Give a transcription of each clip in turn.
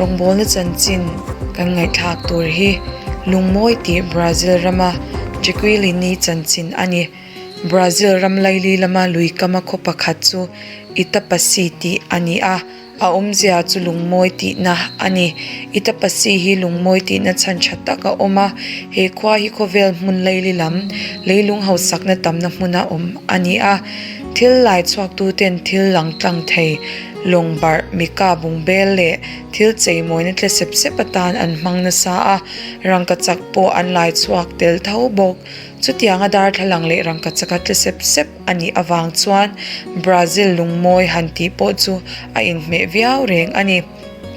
Rawngbawlna chanchin kan ngaihthlak tur hi Lungmawi tih Brazil rama Jaqueline-i chanchin a ni. Brazil ram laili lama lui kama khaw pakhat chu Itapasi tih a ni a, a awmzia chu lungmawi tihna a ni. Itapasi hi lungmawi tihna chhan tha tak a awm a, he khua hi khawvel hmun laili lam leilung hausakna tamna hmuna awm a ni a. Thil lai chhuaktuten thil lang tlang thei lawng barh, mika bungbel leh thil cheimawina tle sep sep atan an hmang nasa a, rangkachak pawh an lai chhuak tel tho bawk. Chutianga darthlalang leh rangkachaka tle sep sep a nih avang chuan Brazil lungmawi han tih pawh chu a inhmeh viau reng a ni.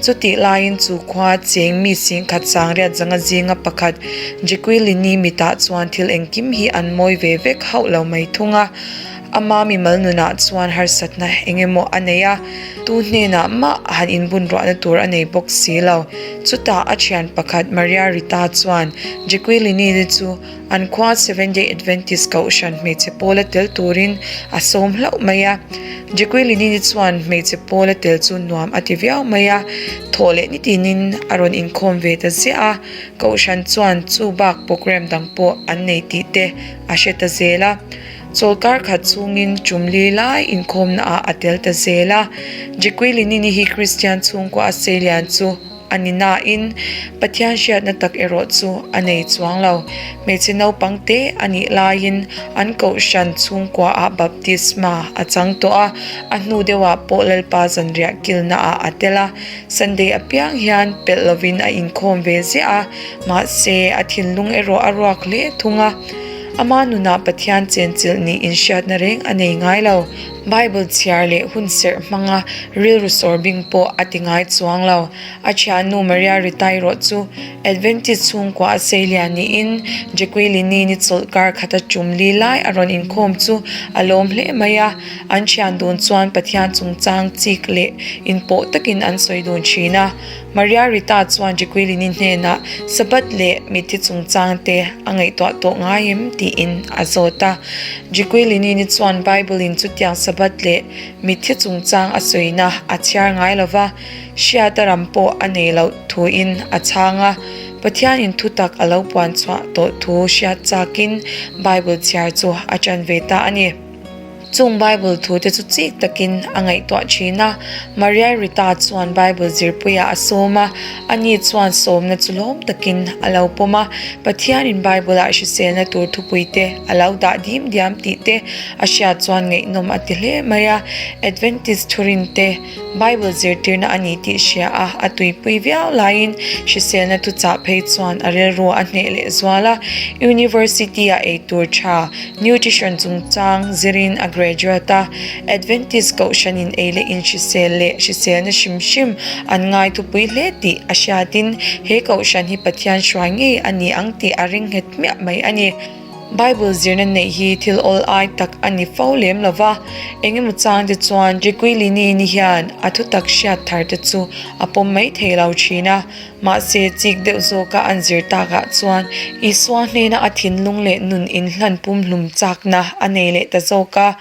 Chutih laiin chu khua cheng mi singkhat sangriat zanga zinga pakhat Jaqueline-i mitah chuan thil engkim hi an mawi ve vek hauh lo mai thung a. Ama mimal nunah chuan harsatna eng emaw a nei a, tu hnenah mah han inbun ruahna tur a nei bawk si lo. Chutah a thian pakhat Maria Rita chuan Jaqueline-i chu An khua Seventh Day Adventist Kohhran hmeichhe pawla tel turin a sawm hlauh mai a. Jaqueline-i chuan hmeichhe pawla tel chu nuam a ti viau mai a, thawh leh nitinin a rawn inkhawm ve ta ziah a. Kohhran chuan chu bak program dang pawh an nei tih te a hre ta zel a. Chawlkar khat chhungin ṭumli lai inkhawmna ah a tel ta zel a. Jaqueline-i hi Kristian chhungkua a seilian chu A ni nain, Pathian hriatna tak erawh chu a nei chuang lo. Hmeichhe naupang te a nih laiin an kohhran chhungkuaah baptisma a chang tawh a, a hnu deuhah pawh Lalpa zanriah kilnaah a tel a. Sunday apiang hian pelh lovin a inkhawm ve ziah a, mahse a thinlung erawh a ruak hle thung a. Ama nunah Pathian chenchilh nih inhriatna reng a nei ngai lo. Bible chhiar leh hun serh hmanga rilru sawr bing pawh a ti ngai chuang lo. A thiannu Maria Rita erawh chu Adventist chhungkua a sei lian niin Jaqueline-i ni chawlh kar khata tum li lai a rawn inkhawm chu a lawm hle mai a. An thian dun chuan Pathian chungchang chik leh inpawh takin an sawi dun thin a. Maria Rita chuan Jaqueline-i hnenah Sabbath leh mitthi chungchang te a ngaihtuah tawh ngai em tiin a zawt a. Jaqueline-i chuan Bible-in chutiang Sabbath leh mitthi chungchang a sawina a chhiar ngai lo va, hriata ram pawh a nei loh thuin a chhang a. Pathianin thutak a lo puan chhuah tawh thu hriat chakin Bible chhiar chu a ṭan ve ta a ni. Chung Bible thute chu chik takin a ngaihtuah thin a. Maria Rita chuan Bible zirpuiah a sawm a, ani chuan sawmna chu lawm takin a lo pawm a. Pathianin Bible-ah hriselna tur thupuite a lo dah dim diam tih te a hriat chuan ngaihnawm a ti hle mai a. Adventist thurinte Bible zirtirna a ni tih hria a, a tuipui viau laiin hriselna thuchah phei chuan a rilru a hneh leh zual a. University-ah eitur tha, nutrition chungchang zirin a graduate a. Adventist kohhranin ei leh inhrisel leh hriselna hrim hrim an ngai thupui hle tih a hriatin he kohhran hi Pathian hruai ngei a ni ang tih a ring nghet hmiah mai a ni. Bible zirna neih hi thil awl ai tak a ni fo lem lo va, engemaw chang te chuan Jaqueline ni hian a thutak hriat thar te chu a pawm mai thei lo thin a. Mahse, chik deuh zawka an zir takah chuan Isua hnena a thinlung leh nun inhlan pumhlum chakna a nei leh ta zawk a.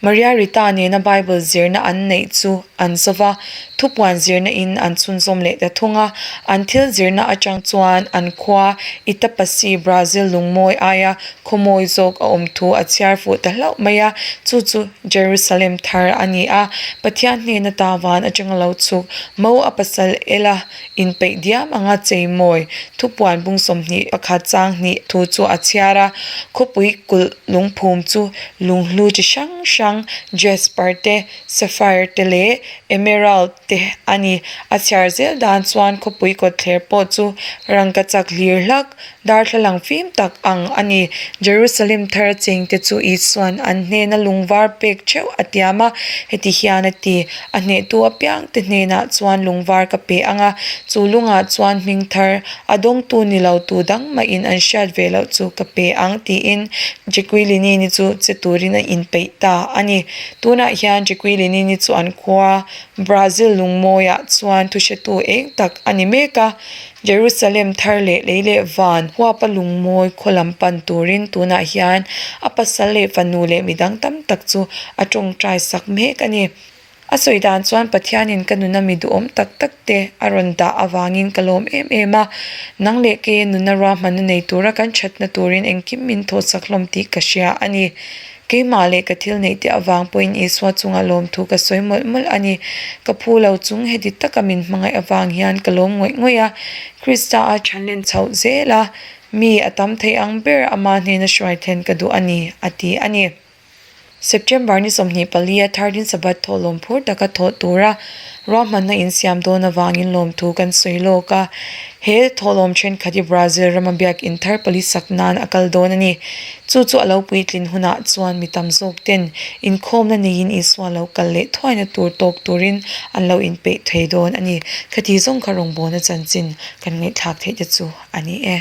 Maria Rita nena Bible zirna an neih chu an zo va, thupuan zirna in an chhunzawm leh ta thung a. An thil zirna atang chuan an khua Itapasi, Brazil lungmawi aia khawmawi zawk a awm thu a chhiar fuh ta hlauh mai a, chu chu Jerusalem thar a ni a. Pathian hnena ta van atanga lo chhuk mo a pasal ela inpeih diam anga cheimawi thupuan bung 21 chang hnih thu chu a chhiar a, khawpui kulh lungphum chu lunghlu chi hrang hrang jasper te, sapphire te leh emerald te a ni. A chhiar zel dan chuan khawpui kawtthler pawh chu rangkachak hlir hlak Darthlalang fim tak ang a ni. Jerusalem thar chengte chu Isua'n an hnena lungvar pek theuh a tiam a, heti hian a ti, A hnehtu apiangte hnenah chuan lungvar ka pe ang a, chu lungah chuan hming thar, a dawngtu ni lo tu dang mahin an hriat ve loh chu ka pe ang, tiin Jaqueline-i chu che turin a inpeih ta a ni. Tunah hian Jaqueline-i chu an khua Brazil lungmawiah chuan thuhretu eng tak a ni mek a. Jerusalem thar leh lei leh van huapa lungmawi khaw lam pan turin tunah hian a pasal leh fanu leh midang tam tak chu a tawngtai sak mek a ni. A sawi dan chuan Pathianin ka nuna mi duhawm tak tak te a rawn dah avangin ka lawm em em a, nang leh keia nuna ruahmanna nei tura kan thatna turin engkim min thawhsak hlawm tih ka hria a ni. Keimah leh ka thil neih te avang pawhin Isua chunga lawmthu ka sawi mawlh mawlh a ni. Ka phu lo chung heti taka min hmangaih avang hian ka lawm ngawih ngawih a, Krista a thanlen chhoh zel a, mi a tam thei ang ber ama hnena hruai thlen ka duh a ni, a ti a ni. September ni 24 a Thardin Sabbath thawhlawm phur taka thawh tura ruahmanna insiam dawn avangin lawmthu kan sawi lawk a. He thawhlawm thenkhat hi Brazil rama biak in thar pali sak nan a kal dawn a ni. Chu chu a lo puitlin hunah chuan mi tam zawk ten inkhawmna neiin Isua lo kal leh thuaina tur tawk turin an lo inpeih thei dawn a ni. Khati zawng kha rawngbawlna chanchin kan ngaihthlak theih te chu a ni e.